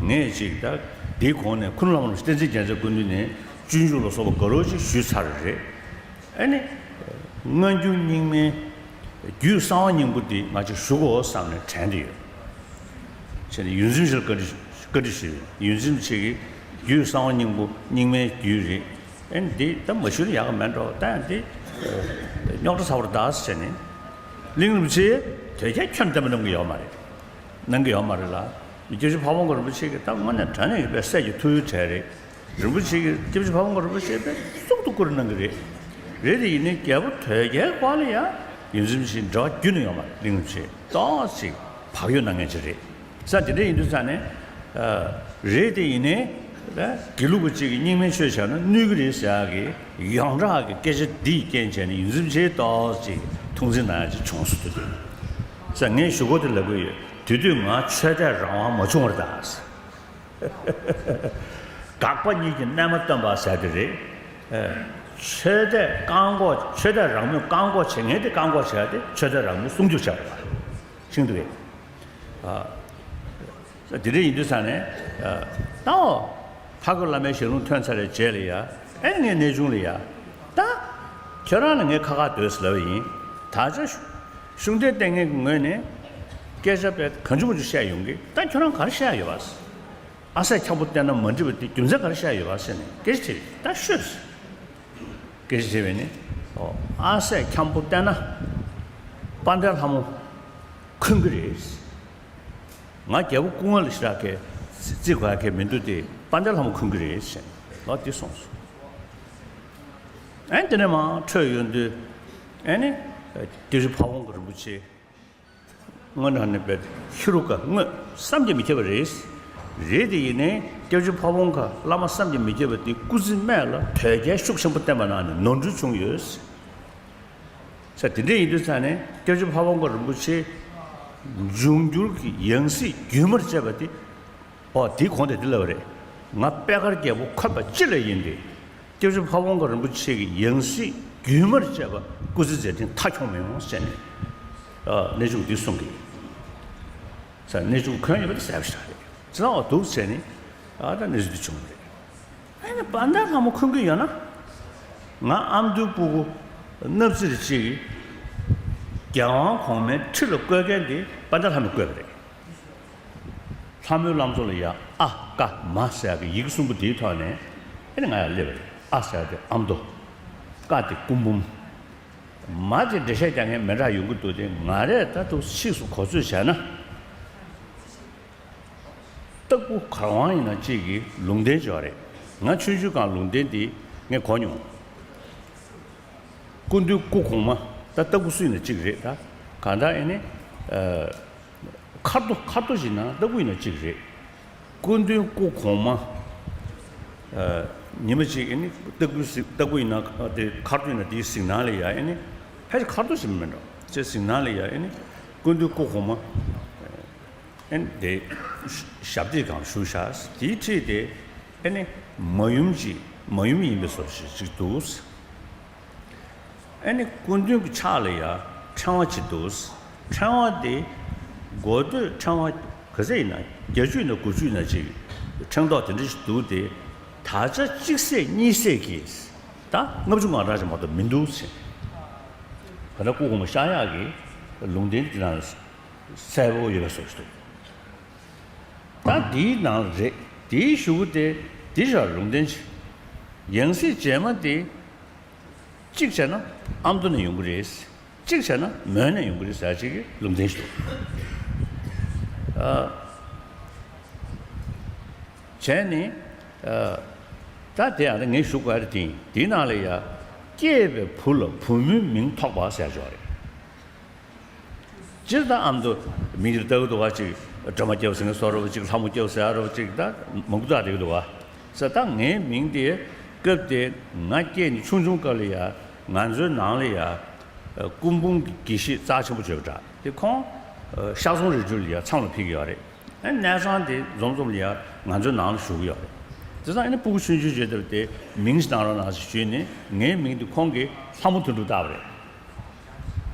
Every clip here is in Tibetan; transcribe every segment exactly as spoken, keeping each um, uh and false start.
ངས་ཅིག་ད་དེའི་གོང་ནས་ཁུ་ནུ་བླ་མ་རིན་པོ་ཆེ་བསྟན་འཛིན་རྒྱལ་མཚན་སྐུ་མདུན་ནས་སྤྱོད་འཇུག་ལ་སོགས་པ་དགའ་རབ་ཅིག་ཞུས་ཚར་རེད། ཨ་ནི། སྔ་འགྱུར་རྙིང་མའི་རྒྱུད་གསང་བ་སྙིང་པོ་འདི་ང་ཅིག་ཞུ་དགོས་བསམ་ནས་དྲན་གྱི་ཡོད། བྱས་ནས་ཡོངས་འཛིན་ཆེ་ལ་བཀའ་འདྲི་བཀའ་འདྲི་ཞུས། ཡོངས་འཛིན་ཆེ་གིས་རྒྱུད་གསང་བ་སྙིང་པོ་རྙིང་མའི་རྒྱུད་རེད། ཨ་ནི་འདི་ད་མ་ཞུས་ན་ཡག་གི་མེད་འགྲོ། ད་ཡང་འདི་རྙོག་དྲ་ཚ་བོར་གདའ་ཟེར་བྱས་ནས། གླིང་རིན་པོ་ཆེས་དོལ་རྒྱལ་ཁྱོན་བསྟན་པ་གནང་གི་ཡོད་མ་རེད། གནང་གི་ཡོད་མ་རེད་ལ། སྐྱབས་རྗེ་ཕ་བོང་ཁ་རིན་པོ་ཆེ་གིས་ད་དངོས་གནས་དྲང་གནས་ཀྱི་དཔེ་སྲས་ཀྱི་ཐུགས་ཡོད་གྲས་རེད། རིན་པོ་ཆེ་གིས་སྐྱབས་རྗེ་ཕ་བོང་ཁ་རིན་པོ་ཆེ་དཔེ་གཙུག་ཏུ་བཀུར་གནང་གི་རེད། རེད་དེ་ཡིན་ནའི་རྒྱལ་པོ་དོལ་རྒྱལ་སྐོར་ལ་ཡང་ཡོངས་འཛིན་ཆེ་འབྲེལ་བ་རྒྱུན་ནས་ཡོད་མ་རེད། གླིང་རིན་པོ་ཆེ་ཏོག་ཙམ་བག་ཡོད་གནང་མཁན་ཅིག་རེད། ས་དེ་འདྲ་ཡིན་དུས་ཙང་ནས། རེད་དེ་ཡིན་ནའི། དགེ་ལུགས་པ་གཅིག་གིས་རྙིང་མའི་ཆོས་བྱས་ན་གནོད་ཀྱི་རེད་ཟེར་ཡག་གི་ཡོངས་གྲགས་ཀྱི་སྐད་ཆ་འདིས་རྐྱེན་བྱས་ནས་ཡོངས་འཛིན་ཆེ་ཏོག་ཙམ་ཐུགས་འཛིན་གནང་ཡག་ཅིག་བྱུང་སོང་དུས། ས་ངས་ཞུ་སྒོ་དེ་ལབ་གི་ཡོད། དེ་དུས་ང་ཆོས་དད་རང་དབང་མ་བྱུང་བ་རེད་ད། དགག་པ་གཉིས་ཀྱི་རྣལ་མ་སྟོན་པ་ཟེར་དེ་རེད། ཆོས་དད་བཀག་འགོག་ཆོས་དད་རང་མོས་བཀག་འགོག་བྱེད་མཁན་དེ་བཀག་འགོག་བྱེད་ཡག་དེ་ཆོས་དད་རང་མོས་སྲུང་སྐྱོབ་བྱ་དགོས་པ་ཤེས་འདུག་གས། དེ་འདྲ་ཡིན་དུས་ཙང་ནས། ད་འོ། ཕ་གི་བླ་མའི་ཞལ་ལུང་ཐོན་ཚར་བའི་རྗེས་ལ་ཡ། ཨེ་ངས་གནས་ཆུང་ལ་ཡ། ད། ཁྱོད་རང་ལ་ངས་ཁ་ཁ་སྡོད་ཟེར་ལབ་པ་ཡིན། ད་ཆ་ཤུགས་ལྡན་ལྟས་ངན་གྱི་ངོས་ནས། སྐད་ཆ་དཔེ་གང་བྱུང་མང་བྱུང་བཤད་ཡོང་གི། ད་ཁྱོད་རང་ག་རེ་བཤད་ཡོད་པ། ཨ་སྲས་འཁྱམ་པོ་བསྟེན་ན་མ་འགྲིག་པ་དེ་རྒྱུ་མཚན་ག་རེ་བཤད་ཡོད་པ་ཟེར་ནས་སྐད་ཆ་དྲིས། ད་ཤོད། སྐད་ཆ་དྲིས་པས་ནི། ཨོ། ཨ་སྲས་འཁྱམ་པོ་བསྟེན་ན། དཔལ་ལྡན་ལྷ་མོ་འཁོན་གྱི་རེད། ང་རྒྱལ་པོ་སྐུ་ངོ་ལ་ཞེ་དྲག་གི་བརྩི་དགོས་ཡག་གི་མི་འདུག་སྟེ་དཔལ་ལྡན་ལྷ་མོ་འཁོན་གྱི་རེད་ཟེར་ནས་ལོ་འདི་གསུངས་སོང་། ཨེ་དེ་ནས་མར་འཕྲོས་ཡོང་དུས། ཨེ་ནི། སྐྱབས་རྗེ་ཕ་བོང་ཁ་རིན་པོ་ཆེ། དངོས་གནས་ནས་པའི་ཧེ་རུ་ཀ་དངོས་བསམ་གྱིས་མི་ཁྱབ་པ་རེད། རེད་དེ་ཡིན་ནའི་སྐྱབས་རྗེ་ཕ་བོང་ཁ་བླ་མ་བསམ་གྱིས་མི་ཁྱབ་པ་དེ་སྐུ་ཚེ་སྨད་ལ་དོལ་རྒྱལ་ཤུགས་ཆེན་པོ་བསྟེན་པ་གནང་ནས་ནོར་འཁྲུལ་བྱུང་ཡོད། ས་དེ་འདྲ་ཡིན་དུས་ཙང་ནས་སྐྱབས་རྗེ་ཕ་བོང་ཁ་རིན་པོ་ཆེ་འབྱུང་འགྱུར་གྱི་ཡང་སྲིད་རྒྱུན་མར་བཅད་པ་དེ། ཨོ་དེའི་གོང་དེ་འདི་ལབ་པ་རེད། ང་པད་དཀར་རྒྱལ་པོ་འཁོད་པ་ཅི་ལ་ཡིན་ཏེ། སྐྱབས་རྗེ་ཕ་བོང་ཁ་རིན་པོ་ཆེ་གི་ཡང་སྲིད་རྒྱུན་མར་བཅད་པ་སྐུ་ཚེ་མཛད་འཕྲིན་མཐའ་འཁྱོངས་མི་ཡོང་ཟེར་ནས། ཨ་གནས་ཆུང་འདི་གསུང་གི་ཡིན། ས་གནས་ཆུང་འཁོན་ཡོད་པ་དེ་ཟེར་བ་ཞིག་རེད། ཙི་ན་འོ་འདུག་ཟེར་ནས། ཨ་ད་གནས་ཚུལ་འདི་བྱུང་བ་རེད། ཨ་ནི་དཔལ་ལྡན་ལྷ་མོ་འཁོན་གྱི་ཡོད་ན། ང་ཨ་མདོའི་སྤུ་གུ་སྣབས་རྩེར་གཅིག་གིས་རྒྱལ་དབང་གོང་མའི་ཁྲི་ལ་བཀོད་མཁན་དེ་དཔལ་ལྡན་ལྷ་མོས་བཀོད་པ་རེད། ལྷ་མོའི་བླ་མཚོ་ལ་ཡ་ཨ་ཀ་མ་ཟེར་ཡག་གི་ཡི་གེ་གསུམ་པོ་དེའི་ཐོག་ནས་ཨེ་ནི་ང་ཡར་སླེབས་པ་རེད། ཨ་ཟེར་ཡག་དེ་ཨ་མདོ། ཀ་དེ་སྐུ་འབུམ། མ་དེ་འགྲེལ་བཤད་རྒྱག་མཁན་མི་འདྲ་ཡོང་གི་འདུག་སྟེ། ང་རས་ད་དུང་ཕྱིས་སུ་གོ་ཚོད་བྱས་ན། སྟག་ཕུ་གར་དབང་ཡིན་ན་གཅིག་གིས་ལུང་བསྟན་བྱས་པ་རེད། ང་ཆུང་ཆུང་སྒང་ལུང་བསྟན་འདི་ངས་གོ་མྱོང་། སྐུ་མདུན་སྐུ་གོང་མ། ད་སྟག་ཕུ་སུ་ཡིན་ན་གཅིག་རེད་ད། གང་ལྟར་ཨེ་ནི། ཨ། མཁར་རྡོ་མཁར་རྡོ་ཡིན་ན་སྟག་ཕུ་ཡིན་ན་གཅིག་རེད། སྐུ་མདུན་སྐུ་གོང་མ། ཨ། ཉི་མ་གཅིག་ཨེ་ནི་སྟག་ཕུ་གཟིགས། སྟག་ཕུ་ཡིན་ན་དེ་མཁར་རྡོ་ཡིན་ན་དེའི་གཟིགས་སྣང་ལ་ཡ་ཨེ་ནི། ཕལ་ཆེར་མཁར་རྡོ་ཞིག་མིན་འགྲོ། ཅེས་གཟིགས་སྣང་ལ་ཡ་ཨེ་ནི། སྐུ་མདུན་སྐུ་གོང་མ། ཨེ་ནི་དེ་ཞབས་སྟེགས་སྒང་བཞུགས་བཞག། དེའི་འཁྲིས་དེ་ཨེ་ནི་མ་ཡུམ་གཅིག་མ་ཡུམ་ཡིན་པའི་བཟོ་ཞིག་ཅིག་འདུག། ཨེ་ནི་སྐུ་མདུན་གྱི་ཕྱག་ལ་ཡ་ཕྲེང་བ་གཅིག་འདུག། ཕྲེང་བ་དེ་མགོ་སྟོད་ཕྲེང་བ་ག་ཚད་ཡིན་ན་བརྒྱད་ཅུ་ཡིན་ན་དགུ་བཅུ་ཡིན་ན་ཅིག་ཕྲེང་རྡོག་དེ་འདྲ་ཞིག་འདུག་སྟེ། ད་ཆ་གཅིག་ཟེར་གཉིས་ཟེར་གྱིས་ད་ལྔ་བཅུ་ང་གྲངས་ཅིག་མ་གཏོགས་མི་འདུག་ཟེར། ག་ད་སྐུ་གོང་མ་ཤར་ཡག་གི་ལུང་བསྟན་དེ་ནང་གསལ་པོ་ཡོད་པའི་བཟོ་ཞིག་འདུག། ད་འདིའི་ནང་རེད། དེའི་གཞུག་གུ་དེ་འདི་ཞག་ལུང་བསྟན་ཆེ། ཡང་སྲིད་རྗེས་མ་དེ། གཅིག་བྱས་ན་ཨ་མདོ་ནས་ཡོང་གི་རེད། གཅིག་བྱས་ན་མོན་ནས་ཡོང་གི་རེད་ཟེར་ཅིག་གི་ལུང་བསྟན་ཞིག་འདུག། ཨ། བྱས་ནས། ཨ། ད་དེ་ཡང་ད་ངས་ཞུ་དགོས་རེད་དེ། དེའི་ནང་ལ་ཡ། སྐྱེས་པའི་བུ་ལ་བུ་མོའི་མིང་ཐོགས་པ་ཟེར་ཡག་ཅིག་ཡོད་རེད། སྤྱིར་བཏང་ཨ་མདོ་མིང་འདིར་བཏགས་ཀྱི་འདུག་བ། གཅིག་སྒྲོལ་མ་སྐྱབས་ཟེར་མཁན་བཟོ་འདྲ་བོ། གཅིག་ལྷ་མོ་སྐྱབས་ཟེར་ཡག་འདྲ་བོ་གཅིག་ད་མང་པོ་བཏགས་བསྡད་ཀྱི་འདུག་བ། ས་ད་ངའི་མིང་དེ་སྐབས་དེ་ང་སྐྱེས་ནས་ཆུང་ཆུང་སྐབས་ལ་ཡ་ང་ཚོའི་ནང་ལ་ཡ། སྐུ་འབུམ་གྱི་དགེ་བཤེས་རྩ་ཆེན་པོ་བྱས་པ་འདྲ། དེ་ཁོང་། ཤག་ཚོང་རི་ཁྲོད་ལ་ཡ་མཚམས་ལ་ཕེབས་ཀྱི་ཡོད་རེད། ཨ་གནས་ཚང་དེ་འཛོམས་འཛོམས་ལ་ཡ་ང་ཚོའི་ནང་ལ་བཞུགས་ཀྱི་ཡོད་རེད། དེ་ཙང་ཨ་ནི་སྤུ་གུ་ཆུང་ཆུང་བྱས་དུས་དེ་མིང་ཞིག་གནང་རོགས་གནང་ཞེས་ཞུས་ནས་ངའི་མིང་དེ་ཁོང་གིས་ལྷ་མོ་དོན་གྲུབ་བཏགས་པ་རེད།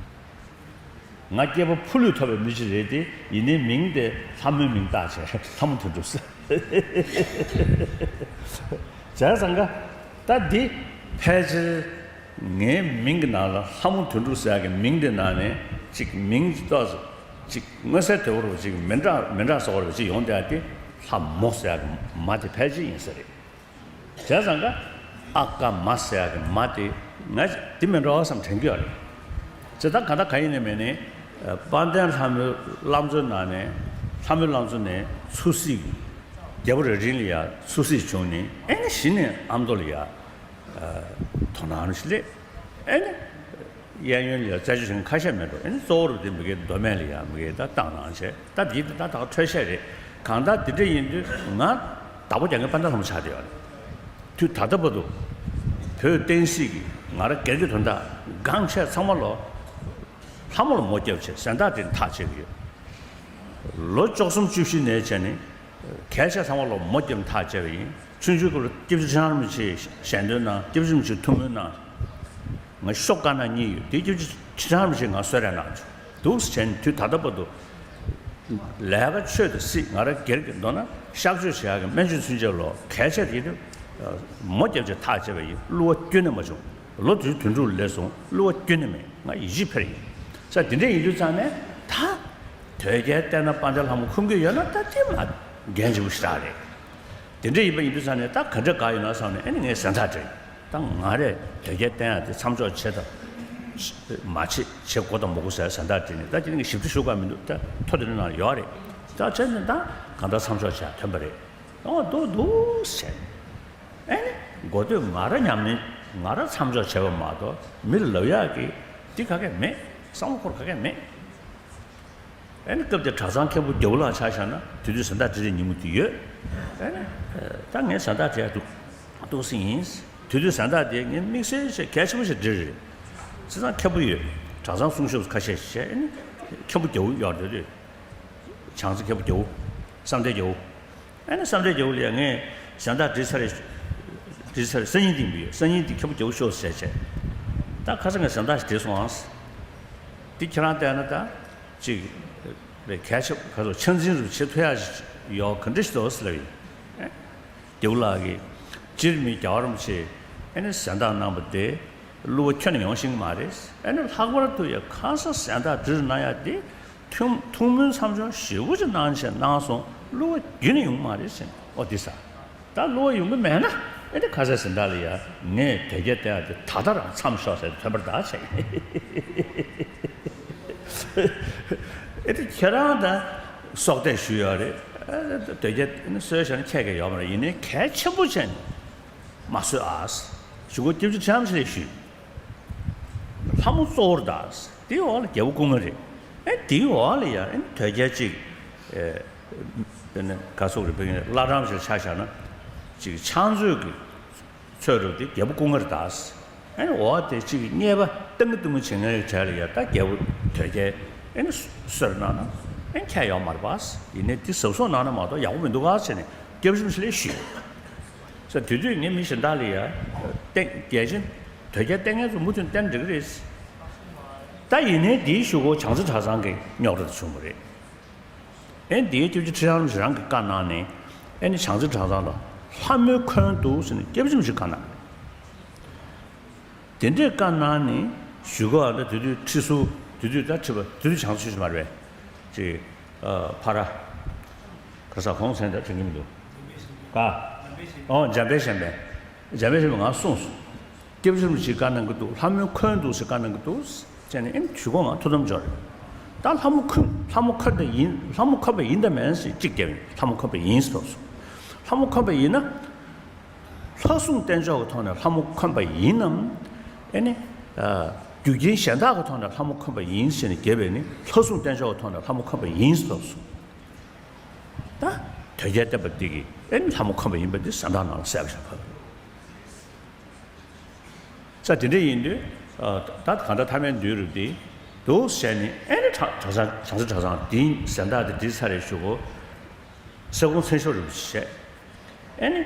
ང་སྐྱེས་པ་ཕོ་ལུས་ཐོབ་པའི་མི་ཞིག་རེད་དེ། ཡིན་ནའི་མིང་དེ་ལྷ་མོའི་མིང་བཏགས་བྱས་ལྷ་མོ་དོན་གྲུབ་ཟེར། བྱས་ཙང་ཀ་ད་འདི་ཕལ་ཆེར་ངའི་མིང་གི་ནང་ལ་ལྷ་མོ་དོན་གྲུབ་ཟེར་ཡག་གི་མིང་འདི་ནང་ནས་ཅིག་མིང་ཏོག་ཙམ་ཅིག་མངོན་གསལ་དོད་པོ་རུ་ཅིག་མི་འདྲ་མི་འདྲ་བཟོ་བ་རུ་ཅིག་ཡོང་བསྡད་ཡག་དེ་ལྷ་མོ་ཟེར་ཡག་གི་མ་དེ་ཕལ་ཆེར་ཡིན་ས་རེད། བྱས་ཙང་ཀ་ཨ་ཀ་མ་ཟེར་ཡག་གི་མ་དེ་ང་འདི་མིན་འགྲོ་བསམ་དྲན་གྱི་ཡོད་རེད། བྱས་ཙང་ད་གང་ལྟར་གང་ཡིན་ནའི་མིན་ནའི་དཔལ་ལྡན་ལྷ་མོའི་བླ་མཚོའི་ནང་ནས་ལྷ་མོའི་བླ་མཚོ་ནས་ཚུར་གཟིགས་རྒྱལ་པོ་རྭ་སྒྲེང་ལ་ཡ་ཚུར་གཟིགས་བྱུང་ནས་ཨེ་ནི་གཞི་ནས་ཨ་མདོ་ལ་ཡ་དོ་སྣང་ཞིག་སླེབས། ཨེ་ནི་གཡས་གཡོན་ལ་ཡ་རྩད་གཅོད་བྱེད་མཁན་ཁ་ཤས་མེད་འགྲོ། ཨེ་ནི་གཙོ་བོ་རུ་དེ་མི་སྒེར་མདོ་སྨད་ལ་ཡ་མི་སྒེར་ད་བཏང་གནང་བྱས། ད་འདི་ད་ད་འཕྲོས་བཤད་རེད། གང་ལྟར་འདི་འདྲ་ཡིན་དུས་ང་བདག་པོ་རྒྱག་མཁན་དཔལ་ལྡན་ལྷ་མོ་ཆགས་བསྡད་ཡོད་རེད། དུས་ད་ལྟ་བར་དུ་བོད་བསྟན་སྲིད་ཀྱི་ང་རང་སྒེར་གྱི་དོན་དག་འགངས་ཆེ་ཚང་མ་ལོ་ལྷ་མོ་ལ་མོ་བརྒྱབ་བྱས་གཟེངས་རྟགས་སྤྲད་ནས་ཐག་བཅད་ཀྱི་ཡོད། ལོ་བཅུ་གསུམ་བཅུ་བཞི་ནས་བྱས་ནས་གལ་ཆེ་ཚང་མ་ལོ་མོ་བརྒྱབ་ནས་ཐག་བཅད་པ་ཡིན། ཆུང་ཆུང་སྐབས་ལ་སྐྱབས་རྗེ་ཁྲི་བྱང་རིན་པོ་ཆེའི་ཞལ་འདོན་གནང་། སྐྱབས་རྗེ་རིན་པོ་ཆེའི་ཐུགས་སྨོན་གནང་། ང་ཤོག་དཀར་ནག་གཉིས་ཡོད། དེ་སྐྱབས་རྗེ་ཁྲི་བྱང་རིན་པོ་ཆེས་ང་གསོལ་རས་གནང་བྱུང་འདུག་ཟེར་བྱས་ནས་དུས་ད་ལྟ་བར་དུ་ལས་ཀ་ཆོས་དང་སྲིད་ང་རང་སྒེར་གྱི་མདོར་ན་གཤག་བཅོས་བྱེད་ཡག་གི་སྨན་བཅོས་ཚུན་ཆད་ལོ་གལ་ཆེ་དེ་དུས་མོ་བརྒྱབ་བྱས་ཐག་བཅད་པ་ཡིན། བསླུ་བ་ཁྱོན་ནས་མ་བྱུང་། ལོ་དུས་དོན་གྲུབ་ལས་སོང་བསླུ་བ་ཁྱོན་ནས་མེད། ང་ཡིད་ཆེས་འཕེར་ཡིན་ས། དེ་འདྲ་ཡིན་དུས་ཙང་ནས་ད་དོལ་རྒྱལ་བསྟེན་ན་དཔལ་ལྡན་ལྷ་མོ་ཁོམ་གྱི་ཡོད་ན་ད་དེ་མ་འགན་ལྗིད་པོ་ཞེ་དྲག་རེད། དེ་འདྲ་ཡིན་པ་ཡིན་དུས་ཙང་ནས་ད་ག་འདྲ་དགའ་ཡོད་ན་བསམ་ནས་ཨེ་ནི་ངས་གཟེངས་རྟགས་སྤྲད། ད་ང་རས་དོལ་རྒྱལ་བསྟེན་ཡག་དེ་མཚམས་འཇོག་བྱེད་དང་མ་བྱེད། བྱེད་དགོས་དང་མ་དགོས་ཟེར་གཟེངས་རྟགས་སྤྲད་ནས། ད་དེ་ནི་ཞིབ་ཕྲ་ཞུ་དགོས་མི་འདུག་ད་ཐོ་དེ་འདྲ་ནང་ཡོད་རེད། ད་བྱས་ནས་ད་གང་ལྟར་མཚམས་འཇོག་བྱས་ཐོན་པ་རེད། ཨོ་འདུག་འདུག་ཟེར། ཨེ་ནི་འགོ་སྟོད་ང་རང་ཉམས་ལེན། ང་རང་མཚམས་འཇོག་བྱས་པ་མ་གཏོགས་མི་ལ་ལབ་ཡག་གི་འདི་ག་གེ་མེད། བསམ་བློ་འཁོར་ག་གེ་མེད། ཨེ་ནི་སྐབས་དེར་གྲྭ་ཚང་མཁན་པོ་རྒྱལ་པོ་ལགས་ཆ་བཞག་ན་དེ་དུས་གཟེངས་རྟགས་སྤྲད་དུས་ཉིན་མོ་དེ་ཡོད། ཨེ་ནི་ད་ངས་གཟེངས་རྟགས་སྤྲད་འདུག་འདུག་སེ་ཡིན། དེ་དུས་གཟེངས་རྟགས་དེ་ངས་དམིགས་བསལ་ཞིག་གལ་ཆེན་པོ་ཞིག་སྤྲད་རེད། བྱས་ཙང་མཁན་པོ་ཡོད། གྲྭ་ཚང་གསུང་ཞབས་ཁ་ཤས་ཤིག་བྱས། ཨེ་ནི་མཁན་པོ་རྒྱལ་པོ་ཡོད་རེད། བྱང་རྩེ་མཁན་པོ་རྒྱལ་པོ། བསམ་གཏན་རྒྱལ་པོ། ཨ་ནི་བསམ་གཏན་རྒྱལ་པོ་ལ་ཡ་ངས་གཟེངས་རྟགས་སྤྲད་ཚར་རེད། སྤྲད་ཚར་རེད། སང་ཉིན་འདི་ཡིན་པས། སང་ཉིན་འདི་མཁན་པོ་རྒྱལ་པོ་ཤོག་ཟེར་བྱས། ད་ཁ་སང་ངས་གཟེངས་རྟགས་ཤིག་སྤྲད་སོང་ཨང་། འདི་ཁྱེད་རང་བལྟས་ན་ད་ཅིག་རེད། གལ་ཆེ་ཁ་སོ་ཆང་འཛིན་རུ་བྱེད་ཐུབ་ཡག་ཞིག་ཡོད་ག་འདྲ་ཞིག་འདུག་ཟེར་ལབ་ཡིན། རྒྱལ་པོ་ལགས་ཀྱིས་སྤྱིར་མི་རྒྱལ་བ་རིན་པོ་ཆེ་ཨ་ནི་གཟེངས་རྟགས་གནང་པ་དེ་བསླུ་བ་ཁྱོན་ནས་ཡོང་ཤེས་ཀྱི་མ་རེད། ཨ་ནི་ལྷག་པར་དུ་ཡ་ཁ་སང་གཟེངས་རྟགས་འདྲི་རུ་གནང་ཡ་དེ་ཐུགས་ཐུགས་སྨོན་མཚམས་སྦྱོར་ཞེ་པོ་ཅིག་གནང་བྱས་གནང་སོང་། བསླུ་བ་རྒྱུན་ནས་ཡོང་གི་མ་རེད་ཟེར། ཨོ་དེ་ས་ད་བསླུ་བ་ཡོང་གི་མེད་ན་ཨ་ནི་ཁ་སང་གཟེངས་རྟགས་ལ་ཡ་ངས་དོལ་རྒྱལ་བསྟེན་ཡ་དེ་ད་ལྟ་རང་མཚམས་ཞོག་ཟེར་ཐོན་པར་གདའ་བྱས། ཨེ་དེ་ཁྱེད་རང་ད་སྲོག་གཏད་ཞུས་ཡོད་རེད། ཨེ་དོལ་རྒྱལ་ནི་གསོལ་བཞག་ན་ཁྱད་ཀྱང་ཡོད་མ་རེད། ཡིན་ནའི་གལ་ཆེན་པོ་བྱས་ནས་མ་གསོལ་ཨ། གཞུག་གུ་སྐྱབས་རྗེ་ཁྲི་བྱང་ཆེ་ལས་ཞུས། ལྷ་མོ་གཙོ་བོར་གདའ། དེའི་འོག་ལ་རྒྱལ་པོ་སྐུ་ངལ་རེད། ཨེ་དེའི་འོག་ལ་ཡ་ཨེ་དོལ་རྒྱལ་གཅིག་ཨེ་དཔེར་ན་ག་སོག་རེད། དཔེར་ན་བླ་བྲང་ཞིག་ཆ་བཞག་ན་ཅིག་ཕྱག་མཛོད་ཀྱི་ཚོད་རུ་དེ་རྒྱལ་པོ་སྐུ་ངལ་གདའ། ཨེ་འོ་དེ་གཅིག་གཉེར་པ་སྟོང་གི་སྟོང་གི་བྱེད་མཁན་རེ་བྱས་ལ་ཡ་ད་རྒྱལ་པོ་དོལ་རྒྱལ་ཨེ་ནི་གསོལ་གནང་ན་ཨེ་ཁྱད་ཡོད་མ་རེད་པ། ཡིན་ནའི་དེ་གཟབ་གཟབ་གནང་ན་མ་གཏོགས་ཡག་པོ་མི་འདུག་ག་ཟེར་ནས་སྐྱབས་རྗེ་ཁྲི་བྱང་ཆེ་ལས་ཞུས། ས་དེ་དུས་ངས་མི་གཞན་དག་ལ་ཡ་བསྟེན་རྒྱལ་ཆེན་དོལ་རྒྱལ་བསྟེན་མཁན་ཚོ་མུ་མཐུད་བསྟེན་འགྲིག་གི་རེད། ད་ཡིན་ནའི་དེའི་གཞུག་གུ་བྱང་རྩེ་གྲྭ་ཚང་གི་རྙོག་དྲ་དེ་བྱུང་བ་རེད། ཨེ་འདིའི་སྐྱབས་རྗེ་ཁྲི་བྱང་རིན་པོ་ཆེ་རང་གིས་བཀའ་གནང་ནས་ཨེ་ནི་བྱང་རྩེ་གྲྭ་ཚང་ལ་ལྷ་མོའི་འཁོན་འདུག་ཟེར་ནས་སྐྱབས་རྗེ་རིན་པོ་ཆེས་བཀའ་གནང་། དེ་འདྲས་བཀའ་གནང་ནས་གཞུག་གུ་ཨ་ད་དེ་དུས་ཁྲི་ཟུར་དེ་དུས་ད་ཁྲི་པ་དེ་དུས་བྱང་རྩེ་ཆོས་ཆེན་མ་རེད་པས། ཅིག་ཨ་ཕ་ར་ག་ས་གོང་ཚན་ད་དྲན་གྱི་མི་འདུག་ག་ཨོ་འཇམ་དཔལ་གཞན་ཕན། འཇམ་དཔལ་གཞན་ཕན་ང་གསུངས་སོང་། སྐྱབས་རྗེ་རིན་པོ་ཆེས་བཀའ་གནང་གི་འདུག་ལྷ་མོའི་འཁོན་འདུག་ཟེར་བཀའ་གནང་གི་འདུག་ཟེར་ནས་ཨེ་ནི་གཞུག་གུ་ང་ཐུགས་དམ་འཇོག་རེད། ད་ལྷ་མོ་འཁོན་ལྷ་མོ་འཁོན་པ་ཡིན། ལྷ་མོ་འཁོན་པ་ཡིན་དང་མིན་ཟེར་གཅིག་བརྒྱབ་ཡིན། ལྷ་མོ་འཁོན་པ་ཡིན་ཟེར་ཐོགས་སོང་། ལྷ་མོ་འཁོན་པ་ཡིན་ན། ལྷ་སྲུང་བསྟེན་ཕྱོགས་ཀྱི་ཐོག་ནས་ལྷ་མོ་འཁོན་པ་ཡིན་ནམ། ཨེ་ནི། རྒྱུ་རྐྱེན་གཞན་དག་གི་ཐོག་ནས་ལྷ་མོ་འཁོན་པ་ཡིན་ཟེར་ནས་བརྒྱབ་པས་ནི་ལྷ་སྲུང་བསྟེན་ཕྱོགས་ཀྱི་ཐོག་ནས་ལྷ་མོ་འཁོན་པ་ཡིན་ཟེར་ཐོགས་སོང་། ད་དོལ་རྒྱལ་བསྟེན་པ་འདི་གིས་ཨེ་ནི་ལྷ་མོ་འཁོན་པ་ཡིན་པ་འདི་གཟེངས་རྟགས་ནང་ལ་གསལ་པོ་ཞིག་ཕབ། ས་དེ་འདྲ་ཡིན་དུས། ད་གང་ལྟར་ཐ་མའི་མདུན་རུ་འདི་འདུག་ཟེར་ནས་ཨེ་ནི་གྲྭ་གྲྭ་ཚང་བྱང་རྩེ་གྲྭ་ཚང་འདིའི་གཟེངས་རྟགས་འདི་འདི་ཚར་རེ་ཞུ་གོ། སེ་གོང་མཚན་ཤོག་རིན་པོ་ཆེ་བྱས། ཨེ་ནི།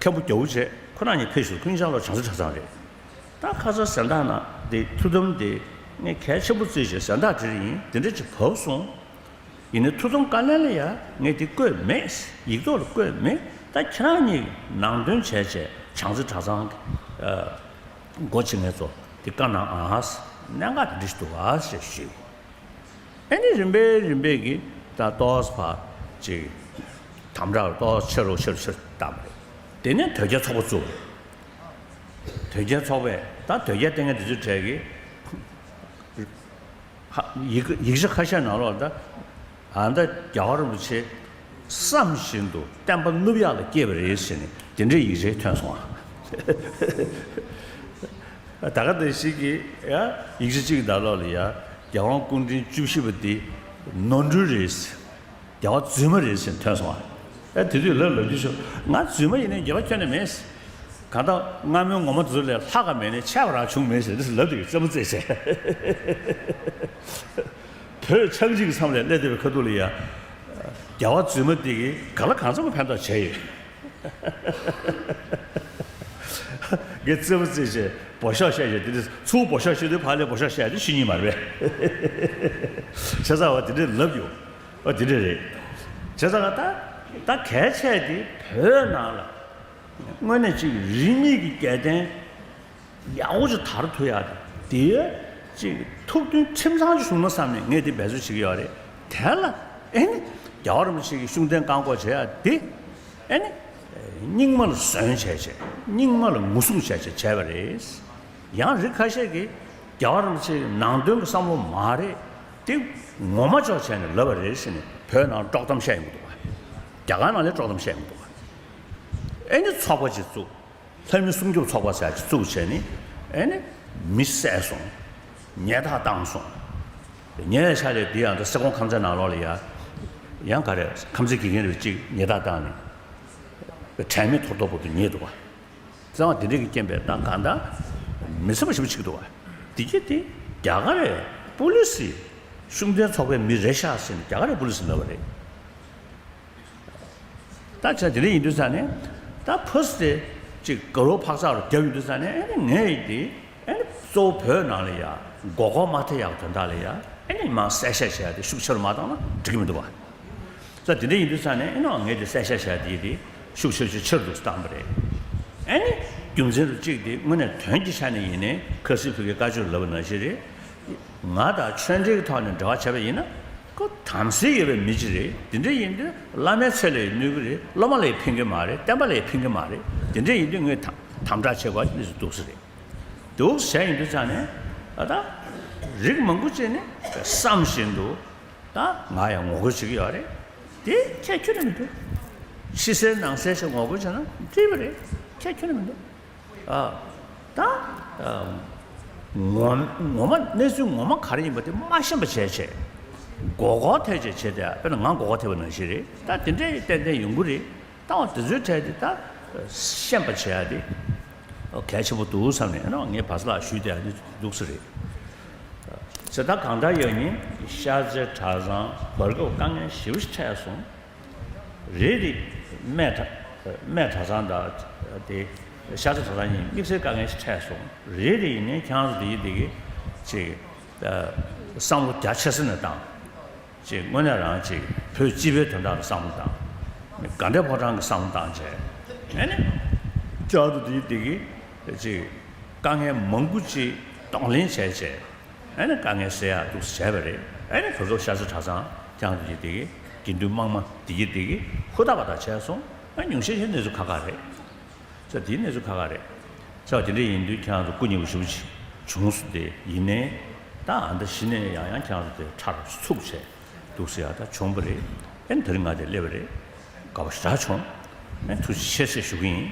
མཁན་པོ་རྒྱལ་པོ་བྱས་ཁོ་རང་གཉིས་ཕེབས་ཞུ་ཁོ་གཉིས་ཆ་ལོ་བྱང་རྩེ་གྲྭ་ཚང་རེད། ད་ཁ་སང་གཟེངས་རྟགས་ནང་འདི་ཐུགས་དམ་འདི་ངས་གལ་ཆེན་པོ་བརྩིས་བྱས་གཟེངས་རྟགས་འདི་རེ་ཡིན་འདི་འདྲ་ཅིག་བབས་སོང་། ཡིན་ནའི་ཐུགས་བསམ་བཀའ་ལན་ལ་ཡ་ངས་འདི་བཀོད་མེད། ཡིག་ཐོག་ལ་བཀོད་མེད། ད་ཁྱེད་རང་གཉིས་ནང་དོན་བྱས་བྱས་བྱང་རྩེ་གྲྭ་ཚང་གི་སྒོ་ཕྱེ་མཁན་ཚོ་འདི་བཀའ་གནང་ཨ། གནད་འགག་དེ་འདྲ་ཞིག་འདུག་ཨ་ཞེས་ཞུས། ཨེ་ནི་རིམ་པས་རིམ་པས་ཀྱིས་ད་ཏོག་ཙམ་ཕར་ཅིག་དམ་དྲག་ཏོག་ཙམ་ཆེ་རུ་ཆེ་རུ་ཆེ་རུ་བཏང་བ་རེད། དེ་ནས་དོལ་རྒྱལ་ཚོགས་པ་བཙུགས། དོལ་རྒྱལ་ཚོགས་པས་ད་དོལ་རྒྱལ་བསྟེན་མཁན་དེ་ཚོའི་གྲས་ཀྱིས་ཧ་ཡིག་ཡིག་ཆ་ཁ་ཤས་ནང་ལོགས་ད་ཨ་ད་རྒྱལ་བ་རིན་པོ་ཆེ་བསམ་བཞིན་དུ་བསྟན་པ་བསྣུབ་ཡག་ལ་སྐྱེས་པ་རེད་ཟེར་ནས་དེ་འདྲའི་ཡིག་ཆ་ཐོན་སོང་ཨ། ད་ག་དེ་ཞིག་གིས་ཡ་ཡིག་ཆ་གཅིག་གི་ནང་ལོགས་ལ་ཡ་རྒྱལ་དབང་སྐུ་ཕྲེང་བཅུ་བཞི་པ་འདི་ནོར་འཁྲུལ་རེད། རྒྱལ་བ་རྫུན་མ་རེད་ཟེར་ཐོན་སོང་བ། ཨེ་དེ་དུས་ལབ་ལབ་རྒྱུ་ཞུ། ང་རྫུན་མ་ཡིན་ནའི་འགྱོད་པ་ཁྱོན་ནས་མེད། གང་ལྟར་སྔ་མོའི་ངོ་མ་དེ་ཚོ་ལས་ལྷག་ག་མེད་ནའི་ཆད་པ་རང་བྱུང་མེད་ཟེར་ལབ་དུས་རྩེད་མོ་རྩེས་བྱས། བོད་ཆགས་འཇིག་གི་མཚམས་ལ་སླེབས་བསྡད་པའི་ཁ་ཐུག་ལ་ཡ། རྒྱལ་བ་རྫུན་མ་འདི་གིས་ག་ལ་གང་འཚམ་ཕན་ཐོགས་བྱས་ཡོད། ངས་རྩེད་མོ་རྩེས་བྱས་འབོ་ཤོག་བཤད་བྱས་དེ་འདྲ་ཚུར་འབོ་ཤོག་བཤད་དུས་ཕར་ལས་འབོ་ཤོག་བཤད་དེ་ཤེས་ཉན་མ་རེད་པས། བྱས་ཙང་བ་དེ་འདྲ་ལབ་ཡོད། ཨ་དེ་འདྲ་རེད། བྱས་ཙང་ད་ད་གལ་ཆེ་དེ་བོད་ནང་ལ་དངོས་གནས་ཅིག་རིས་མེད་ཀྱི་རྒྱལ་བསྟན་ཡག་པོ་ཅིག་དར་ཐུབ་ཡག་དེ་ཅིག་ཐུགས་མཐུན་ཁྲིམས་གཙང་ཅིག་བྱུང་ན་བསམ་ནས་ངས་དེ་འབད་རྩོལ་བྱེད་ཀྱི་ཡོད་རེད། དེ་ལ་ཨེ་ནི་རྒྱལ་བ་རིན་པོ་ཆེ་གི་ཤུགས་ལྡན་བཀག་འགོག་བྱེད་ཡག་དེ་ཨེ་ནི་རྙིང་མ་ལ་ཟོན་བྱས་བྱས་རྙིང་མ་ལ་ངོ་སྲུང་བྱས་བྱས་བྱས་པ་རེད། ཡང་རིགས་ཁ་ཤས་ཀྱིས་རྒྱལ་བ་རིན་པོ་ཆེ་གི་ནང་དོན་གྱི་བསམ་བློ་མ་རེད་དེ་ངོ་མ་ཅོག་བྱས་ནས་ལབ་པ་རེད་ཟེར་ནས་བོད་ནང་དཀྲོག་གཏམ་བཤད་ཡོང་གི་འདུག་བ། རྒྱ་གར་ནང་ལ་དཀྲོག་གཏམ་བཤད་ཡོང་གི་འདུག་བ། ཨེ་ནི་ཚོགས་པ་ཅིག་བཙུགས། ལྷ་མི་སྲུང་སྐྱོབ་ཚོགས་པ་ཟེར་ཅིག་བཙུགས་བྱས་ནས་ཨེ་ནི་མི་བསད་སོང་། ཉེས་རྡུང་བཏང་སོང་། ཉེས་ཆད་ལས་འདི་ཡང་ད་སེ་གོང་ཁམས་ཚན་ནང་ལོགས་ལ་ཡ། ཡང་ག་རེ་ཁམས་ཚན་དགེ་རྒན་རེ་གཅིག་ཉེས་རྡུང་བཏང་ནས། དྲན་མེད་ཐོར་ཐོར་བུ་དུ་ཉེས་འདུག་བ། བཙན་དབང་དེ་འདྲས་ཀྱི་རྐྱེན་པས་ད་གང་ལྟར་མི་སེམས་པ་ཞིབ་ཅིག་འདུག་བ། དེ་གྱིས་དེ་རྒྱ་གར་རེད་པུ་ལི་སི་ཤུགས་ལྡན་ཚོགས་པའི་མི་རེད་ཤག་ཟེར་ནས་རྒྱ་གར་རེད་པུ་ལི་སི་ལབ་པ་རེད། ད་ཆ་དེ་འདྲ་ཡིན་དུས་ཙང་ནས་ད་ཕུ་སི་དེ་ཅིག་དགའ་རོགས་འཕག་འཚག་རུ་བརྒྱབ་ཡོང་དུས་ཙང་ནས་ཨེ་ནི་ངས་ཡིན་དེ་ཨེ་ནི་གཙོ་བོ་བོད་ནང་ལ་ཡ་མགོ་སྐོར་མ་ཐེབས་ཡག་དོན་དག་ལ་ཡ་ཨེ་ནི་མང་གསལ་བཤད་བྱས་ཏེ་ཤུགས་ཆེ་རུ་མ་བཏང་ན་འགྲིག་གི་མི་འདུག་བ། ད་དེ་འདྲ་ཡིན་དུས་ཙང་ནས་ཨེ་ནི་ངས་དེ་གསལ་བཤད་བྱས་དེ་དེ་ཤུགས་ཆེ་ཆེ་ཆེ་རུ་འདུག་བཏང་པ་རེད། ཨེ་ནི་རྒྱུ་མཚན་དུ་གཅིག་དེ་དངོས་གནས་དོན་གྱི་ཆ་ནས་ཡིན་ནའི་ཁ་སིལ་བོད་ཀྱི་བཀའ་ཆོས་ལབ་པ་ནང་བཞིན་རེད། ང་དང་ཆོས་འབྲེལ་གྱི་ཐོག་ནས་འབྲེལ་བ་བྱས་པ་ཡིན་ན་ཁོ་དམ་ཚིག་ཡོད་པའི་མི་ཅིག་རེད། དེ་འདྲ་ཡིན་དུས་བླ་མའི་ཚེ་ལ་ཡང་གནོད་ཀྱི་རེད། སློབ་མ་ལ་ཡང་ཕན་གྱི་མ་རེད། བསྟན་པ་ལ་ཡང་ཕན་གྱི་མ་རེད། དེ་འདྲ་ཡིན་དུས་ངས་དམ་དམ་དྲག་བྱེད་དགོས་ཀྱི་གནས་ཚུལ་འདུག་ས་རེད། འདུག་བྱས་ཡིན་དུས་ཙང་ནས་ད་ལྟ་རིགས་མང་པོ་ཅིག་ནས་བསམ་བཞིན་དུ་ད་ང་ཡང་ངོ་རྒོལ་བྱེད་ཀྱི་ཡོད་རེད། དེ་ཁྱད་ཁྱོན་ནས་མི་འདུག་ཕྱི་གསལ་ནང་གསལ་ཞིག་ངོ་རྒོལ་བྱས་ན་འགྲིག་པ་རེད། ཁྱད་ཁྱོན་ནས་མི་འདུག་ཨ། ད་ཨ། ངོ་ངོ་མ་གནས་ཚུལ་ངོ་མ་ག་རེ་ཡིན་པ་དེ་མ་ཤེས་པ་བྱས་བྱས། མགོ་སྐོར་ཐེབས་བྱས་བྱས་ཏེ་དཔེར་ན་ང་མགོ་སྐོར་ཐེབས་པ་ནང་བཞིན་རེད། ད་དེ་འདྲའི་ཏན་ཏན་ཡོང་གི་རེད། ད་འོ་དེ་ཚོའི་གྲས་དེ་ད་ཤེས་པ་བྱས་ཡ་དེ་གལ་ཆེན་པོ་འདུག་བསམ་ནས་ཨ་ནི་ངས་བར་སླག་ཞུས་ཏེ་ཡ་དེ་འདུག་ས་རེད། ཟེར་ད་གང་ལྟར་ཡང་ནི་ཤར་རྩེ་གྲྭ་ཚང་བར་སྐབས་དཀའ་ངལ་ཞེ་པོ་ཞིག་འཕྲད་སོང་། རེད་དེ། སྨད་གྲྭ། སྨད་གྲྭ་ཚང་དང་དེ་ཤར་རྩེ་གྲྭ་ཚང་གཉིས་དམིགས་བསལ་དཀའ་ངལ་ཞིག་འཕྲད་སོང་། རེད་དེ་ཡིན་ནའི་ཁྱེད་རང་ཚོ་དེ་ཡིན་དེ་གི་ཅིག་བསམ་བློ་རྒྱ་ཆེ་ས་ནས་བཏང་། ཅིག་དངོས་གནས་རང་ཅིག་བོད་སྤྱི་པའི་དོན་དག་ལ་བསམ་བློ་བཏང་། དགའ་ལྡན་ཕོ་བྲང་གི་བསམ་བློ་བཏང་བྱས། ཨ་ནི། ཁྱེད་རང་ཚོ་དེ་ཡིན་དེ་གི་ཅིག་དཀའ་ངལ་མང་པོ་ཅིག་གདོང་ལེན་བྱས་བྱས། ཨ་ནི་དཀའ་ངལ་སེལ་ཡག་འདུག་སེ་བྱས་པ་རེད། ཨ་ནི་བོད་སྐབས་ཤར་རྩེ་གྲྭ་ཚང་ཀྱང་དེ་གི་དགེ་འདུན་དམངས་མ་དེ་གི་དེ་གི་ཧུར་ཐག་པ་ཐག་བྱས་སོང་། ཨ་ཉུང་ཤས་ཤིག་གནས་ཚུལ་ཁག་ཁག་རེད། ས་དེའི་གནས་ཚུལ་ཁག་ཁག་རེད། ས་དེ་འདྲ་ཡིན་དུས་ཁྱེད་རང་ཚོ་སྐུ་ཉེ་བོ་ཞེ་པོ་ཅིག་བྱུང་སོང་སྟེ་ཡིན་ནའི། ད་ཨ་ད་གཞི་ནས་ཡང་ཡང་ཁྱེད་རང་ཚོ་དེ་ཁྲ་རུ་ཚུགས་བྱས་འདུག་སེ་ཡ་ད་བྱུང་བ་རེད། ཨ་ནི་དེ་རིང་ང་དེ་སླེབས་པ་རེད། དགའ་པོ་ཞེ་དྲག་བྱུང་། ཨ་ནི་ཐུགས་རྗེ་ཆེ་ཟེར་ཞུ་གི་ཡིན།